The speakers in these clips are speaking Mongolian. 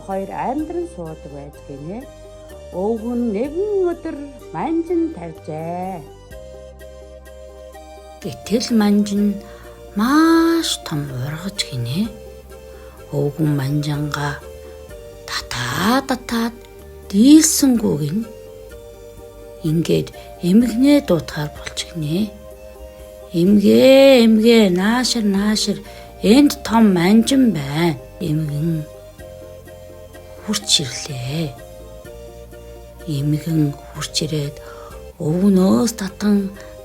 хоёр амьдран суудаг байж гинэ. Өвгөн нэгэн өдөр манжин тавьжээ. Гэтэл манжин маш том ургаж гинэ. Өвгөн манжингаа татаа татаад дийлсэнгүү гин. Ингээд эмгэнээ дуутахаар болчихнэ. Эмгээ, эмгээ, наашир, наашир, энд том манжин байна. Эмгэн хурц ирлээ. Эмгэн хурц ирээд өвгнөөс татан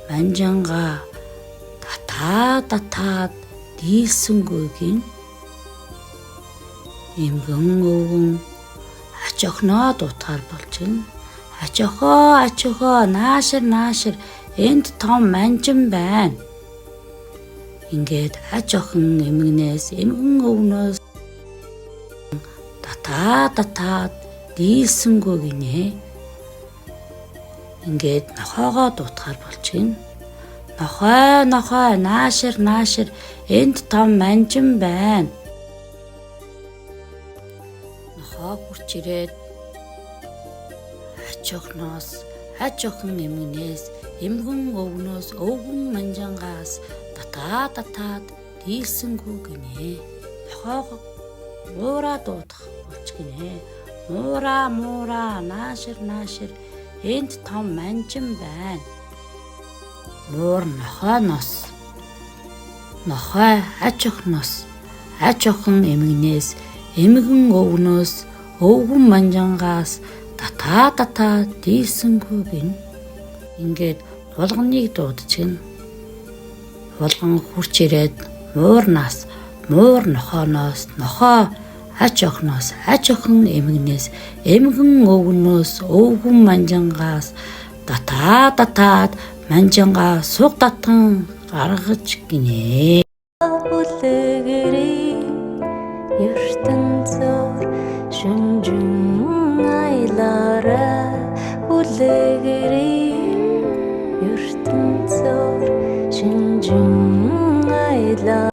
манжингаа татаа татаад дийлсэнгүү гин. Эмгэн өвгөн ач охиноо дуутахаар болчихно. Ач охоо, ач охоо, наашир, наашир, энд том манжин байна. Ингээд ач охин эмгэнээс, эмгэн өвгнөөс татаа татаад дийлсэнгүү гинэ. Ингээд нохоогоо дуутахаар болчихно. Нохой, нохой, наашир, наашир, энд том манжин байна. Нохой хурч ирээд ач охиноос, аж охин эмгэнээс, эмгэн өвгнөөс, өвгөн манжингаас татаа татаад дийлсэнгүү гинэ. Нохойг муураа дуудах болж гинэ. Муураа, муураа, наашир, наашир, энд том манжин байна. Муур нохойноос, нохой аж охиноос, аж охин эмгэнээс, эмгэн өвгнөөс, өвгөн манжингаас татаа татаа дийлсэнгүү гин. Ингээд хулганыг дуудчихна. Хулган хурч ирээд муурнаас, муур нохооноос, нохоо аж охиноос, аж охин эмгэнээс, эмгэн өвгнөөс, өвгөн манжингаас татаа татаад манжингаа суг татан гаргаж гинэ. Үлгэрийн ертөнцөөр шинжин аялаарай, үлгэрийн ертөнцөөр шинжин аялаа.